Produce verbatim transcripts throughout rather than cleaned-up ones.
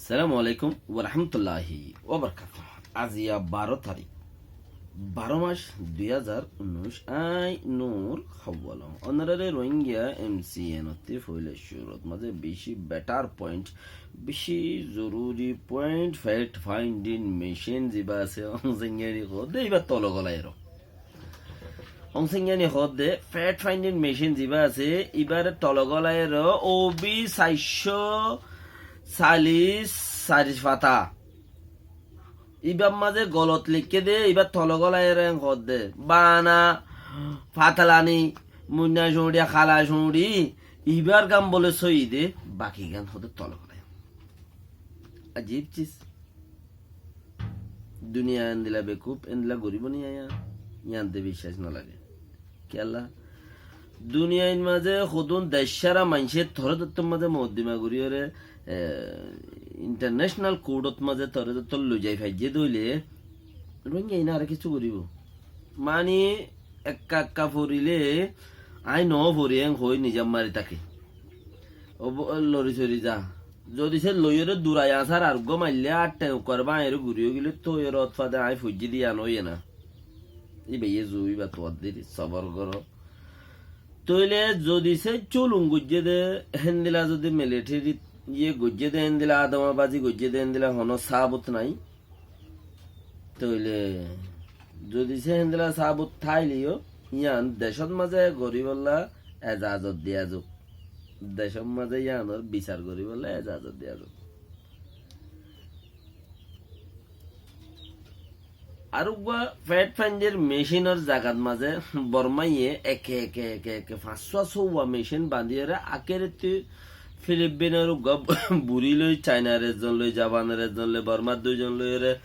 Assalamu alaikum warahmatulláhi wabarakátuhu. Aijja baró tarík, baró mac dui házar unnúic. Añí Nur Hawalong. Ónoraré Rohingya M C N ottú foila cúrut mazé bicí better point, bicí zoruri point, fact finding machine zibá asé, Aung San Suu Kyi hoódde ibár tolo golai ero. Aung San Suu Kyi hoódde fact finding machine zibá asé, ibár tolo golai ero, O B saircó callic sair fata. Ibár mazé golot leikké dé, ibár tolo golai ero en hoódde. Bana, fatalani, muinna cuñçiya, hala cuñçi, ibár gán bóle sóiyi dé, baki gán hoódde tolo golai. Ajib ciz. Duniya endilla bekuf, endilla goríbo ni aññí, yián te biccác no lage. Kiyólla? Duniyair mazé hodún decára maincé toré dottor mazé mokoddima gorí óre, e, international court ot mazé toré dottor loizai faijjé dé óile, Rohingya iín aró kessú goríbo. Mani ekka ekka forilé, aññí no fori en hoi nizam mari táke. Ó bo-, lori sori za. Zodi sé loiyóre durai asár ar uggúa maillé ar théng ukkar báñgiyóre guri ói gilé tói óre ót fade aññí foijjí de yián óiye na. Íbayé zu, íba tuáñr diri, sobor goró. Tóile zodi sé cúlum goijjé dé, héndilla zodi military iye goijjé dé, héndilla adamabazi goijjé dé, héndilla honó sabut nái. Tóile zodi sé héndilla sabut táileyo, yián decót mazé goríbolla ezazot diya zouk. Decót mazé yiánor bisar goríbolla ezazot diya zouk. Ar uggúa fact finding machine or zagat mazé Bormaye eke eke eke eke fañssúa sóuwa machine bandiyóre akérettú Filipinor uggúa buri loi, Cainor ezzon loi, Japanor ezzon loi, Bormar duizon loiyóre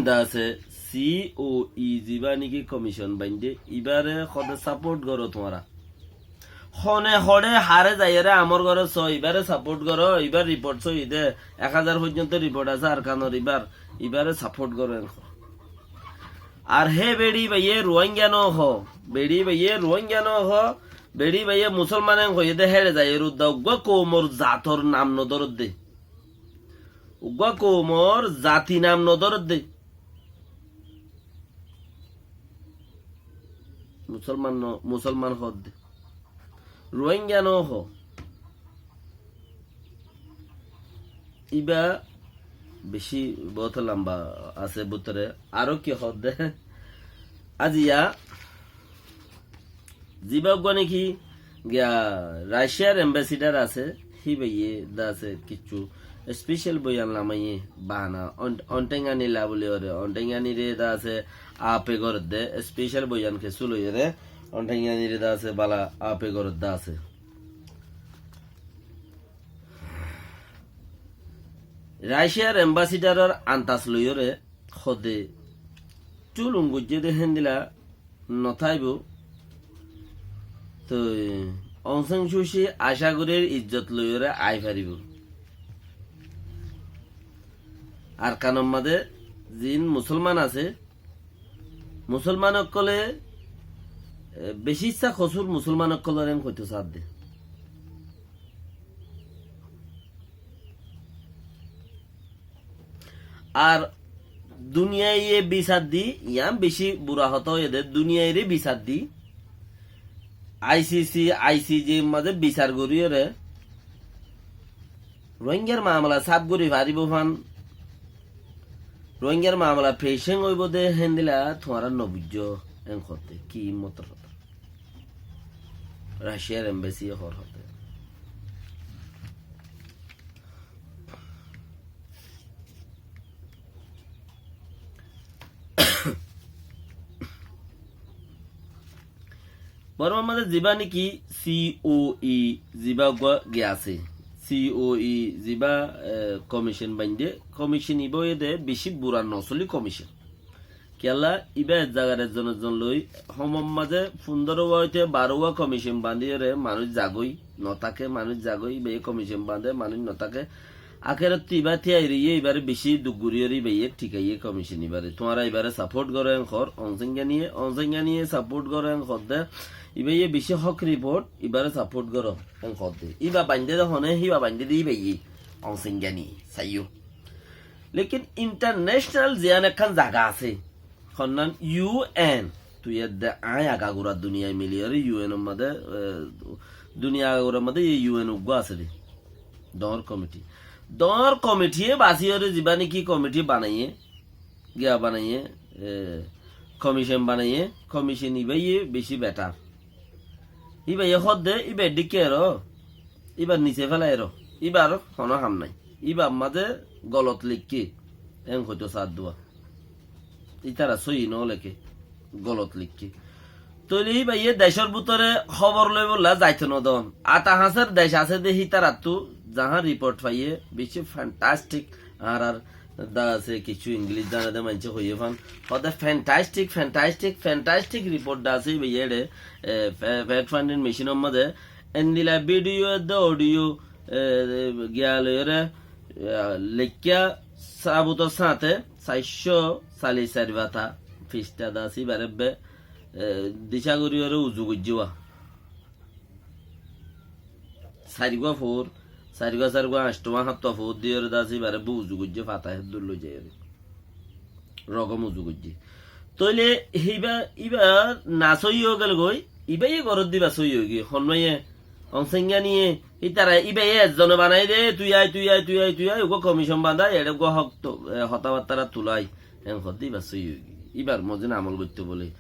dase C O E zibá niki commission baindé, ibáre hodé support goró tuáñra. Hone hoçé haré zaiyóre amor goró só, ibáre support goró, ibár report sóiyi dé, ek házar foijjonto report asé Arkanor ibár, ibáre support goró en hoó. Ar hé beçi báiye Ruáingga no hoó, beçi báiye Ruáingga no hoó, beçi báiye Musolman en hoiyé dé héçe zaiyóre uddá uggúa koumor zator nam no dórodde. Uggúa koumor zati nam no dórodde. Musolman no, Musolman hoódde. Ruáingga no hoó. Ibá bicí boóut lamba asé bútore. Aró ki hoódde? Aziya zibá uggúa niki giya Raciar embassador asé, híbayé dase kissú special boyan lamaiyé bana on-, onthengani la buli ore, onthengani re dase ape goredde, special boyan kessú loiyóre, onthengani re dase bala ape goredde asé. Raciar embassador or antas loiyóre, hodé cúlum goijjé dé héndilla no táibo, toi Aung San Suu Kyi acá gorír izzot loiyóre ai faribó. Arkanor mazé ziín Musolman asé, Musolman ókkolé, e, bicí issá kosúr Musolman ókkolóre hoitó saádde. Ar duniyaiye bisar di, yián bicí bura hotá óiye dé, duniyaire bisar di, I C C, I C J mazé bisar goríyore, Rohingyar mamala sáf gorí faribó fán, Rohingyar mamala peceng óibo dé, héndilla tuáñra no buijjó, en hoté ki motor hotá. Raciar embassy ye hoór hoté. Bormar mazé zibá niki C O E zibá uggúa giya asé, C O E zibá, e, commission baindé, commission ibá óiye dé bicí bura nosóli commission. Kiyólla, ibá ek zagar ezzon ezzon loi, homor mazé fundóro wá óite baró wá komicin bandíyore manúic zagói, no táke, manúic zagói, ibáye komicin bandé, manúic no táke. Akérottú ibá tíyai roiyé, ibáre bicí duk goríyore ibáye thikaiyé komicin ibáre. Tuáñra ibáre sapót goró en hoór, Onsengániye, Onsengániye sapót goró en hoódde, ibáye bicí hók riport, ibáre sapót goró en hoódde. Ibá baindé dé hone, híba baindé dé ibáye. Oñsengani saiyó. Lekin international ziyán ekkán zaga asé, honnán U N, tui edde aññí agagura duniyai miliyóre U N or mazé, e, duniya agagurar mazé e U N uggúa asé dé. Doñr komiti. Doñr komitiye basiyóre zibá niki komiti banaiyé, giya banaiyé, e, komicon banaiyé, komicon ibáye beci betar. Íbaye hoódde, íba edde ki eró? Íbar nise félai eró. Íbar honó ham nái. Íbar mazé golot leikké. Eén hoitó saádduwa. Ítara sóiyi no leké. Golot leikké. Tóile íbaye decór bútore hóbor loibolla zaito no don. Ata hañsor dec asé dé hítarattú zahán riport faiyé, beci fantastik. Añárar dá asé kissú Inglic zane dé maincé hoiyé fán. Hoódde fantastik, fantastik, fantastik riport dá asé íbaye eçé, e, fe-, fek fandin mecinor mazé. Endila bidiyo edde odiyo, e, e, giya loiyóre, e, leikká sabutor sáñte saircó salic sair fata fistha dá asé íbar ebbe, e, dicá goríyóre uzu goijjé wa. Sairgúa foór, sairgúa sairgúa añctúa háñttua foór diyóre dá asé íbar ebbe uzu goijjé fata héddur loi zaiyóre. Rogóm uzu goijjé. Tóile híba, íba na sóiyi ói gelgói, íbaye goródde íba sóiyi óigiyói. Honnúaye, Oñsenganiye, ítara íbaye ezzone banai dé, tui ai, tui ai, tui ai, tui ai, uggúa komicon bañdai, eçé uggúa hók to, e, hotábattára tulai. Eén hoódde íba sóiyi óigiyói. Íbar mozin amol goittó bóle.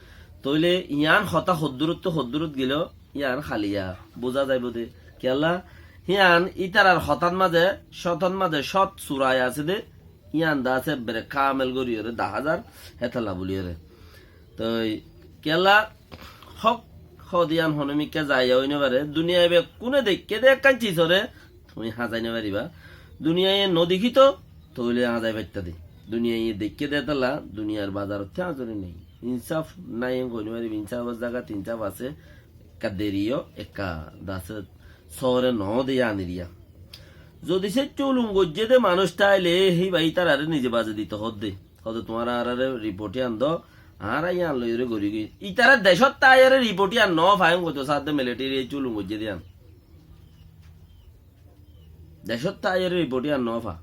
Tóile yián hotá hoddúrottu hoddúrot geló, yián haliya buzá zaibou dé. Kiyólla? Yián ítarar hotár mazé, cótor mazé cót surai asé dé, yián dá asé ebbere kamel goríyore daházar, hétalla buliyore. Toi kiyólla hók hoóde yián honomikká zaiya ói no fare, duniyai bekkúne deikké dé ekkán cisore, tuñí házai no fariba. Duniyaiye no dekíto, tóile házai faittá dé. Duniyaiye deikké dé hétalla, duniyar bazarottú házori nái. Insáf nái en hoi no fariba, insáfor zagat insáf asé, ekka deri yó, ekka dase sóore noó de yíanor yá. Zodi seittú ulum goijjé dé manúic táile, híba ítararé nize baze dito hoódde. Hoódde tuáñra añáráre riport yían do, añára yían loiyóre gorígi. Ítara decót táiyore riport yían noó fa, en hoitó saádde militeri seittú ulum goijjé dé yían. Decót táiyore riport yían noó fa.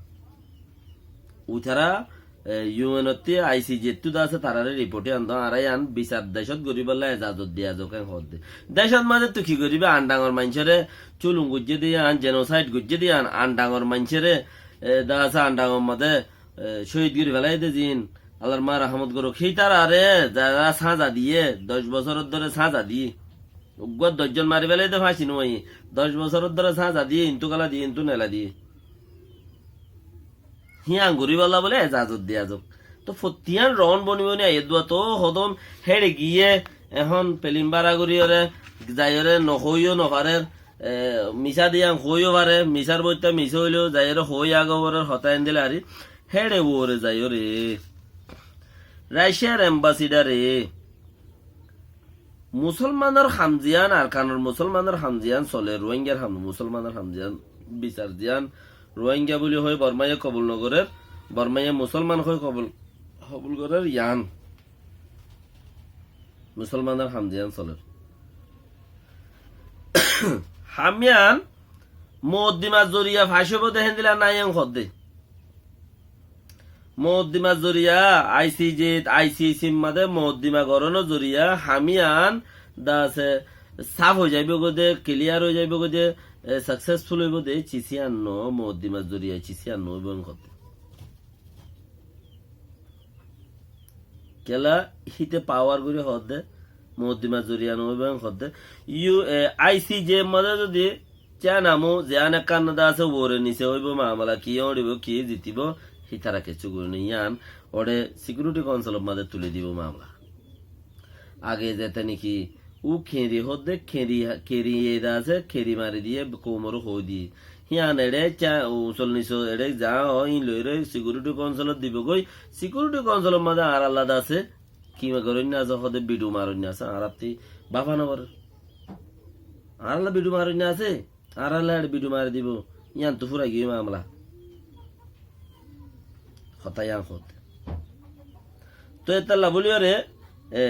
Uitara, e, U N ottú, I C J ttú dase tarare riport yían do, añára yían bisar decót goríbolla ezazot diya zouk en hoódde. Decót mazé tui ki goríbi, Andangor maincóre culum goijjé de yían, jenosaid goijjé de yían, Andangor maincóre, e, dase Andangor mazé, e, cóhid gorí félai de ziín, Allar maá rahámot gorouk, hítarare zara sáñza diyé, doc bosóror dóre sáñza diyé. Uggúa doc zon mari félai de fáñci no aiyé, doc bosóror dóre sáñza diyé, intú kála diyé, intú nela diyé. Híyan goríbolla bóle ezazot diya zouk. Tó fottí yían roón boni boni aiyér dua tó hodún héçe giyé, ehón pelim bára goríyore, zaiyóre no hoóiyo no farer, e, misá de yían hoóiyo fare, misár boittá misá óileyo zaiyóre hoói agoborer hotá endilla ari, héçe uore zaiyóre. Raiciyar embasidaré, Musolmanor ham ziyán, Arkanor musolmanor ham ziyán soler, Ruáingar ham, musolmanor ham ziyán, bisar ziyán, Ruáinga buli hoi Bormaye kobul nogorer, Bormaye musolman hoi kobul, kobul gorer yían. Musolmanor ham ziyán soler. Ham yían mokoddimar zoriya fáñs óibo de héndilla nái en hoódde. Mokoddimar zoriya, I C J, I C C mazé mokoddima gorónor zoriya ham yían dase sáf ói zaibói de, kiliyar ói zaibói de, e, saksesful óibo de, cisiyán no, mokoddimar zoriya cisiyán no óibo en hoódde. Kiyólla híte pawar gorí hoódde, mokoddimar zoriya no óibo en hoódde. Yu, e, I C J mazé zodi Cíyan amú ziyán ekkán dase uore nise óibo mamela, ki óñçibo, ki zitibo, hítara kessú gorí no. Yían óre sikiuriti kaunsilor mazé tuli dibo mamela. Age zete niki u keñri hoódde, keñri, keñri e dase, keñri mari diye, koumoré hoói diye. Yían eçé cíya-, usol niso eçé za ó, íin loiyóre sikiuriti kaunsilot dibogói, sikiuriti kaunsilor mazé añáralla dase, ki ma goróinna asé, hoódde bidu maróinna asé, añárattí báfa no gorér. Añáralla bidu maróinna asé, añáralla eçé bidu mari dibo, yíantu furai giyói mamela. Hotá yían hoódde. Tói étalla bóliyoré, e,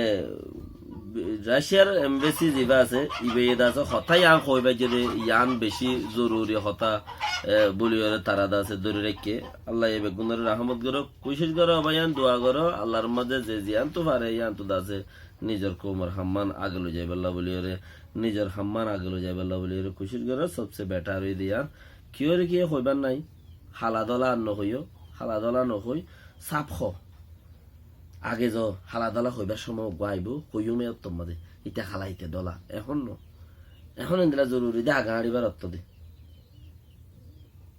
Raciar embesi ziba asé, ibe eda asé, hotá yián hoibar zede, yián beci zoruri hotá, e, buli ore tara da asé dóri raikké. Allah e beggúnore rahmot goró, kucíc goró, bái yián dua goró, Allahr maze ze ziántu fare, yiántu da asé, nizor koumor hammán age loi zaibálla buli ore, nizor hammán age loi zaibálla buli ore kucíc goró, sobse betar óiye de yián. Kiyóre kiyé hoibar nái, hala dola ar no hoiyó, hala dola no hoi, saf ho. Age zo, hala dola hoibar cómot uggúa aibó, hoiyúm e ottór maze, ita hala ita dola. Ehón no. Ehón endilla zoruri de, age añçibar ottór de.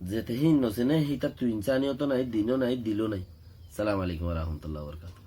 Zete hín no sine, hítattú insaniyot ó nai, din ó nai, dil ó nai. Assalamu alaikum wa rahmatullahi wa barakatuhu.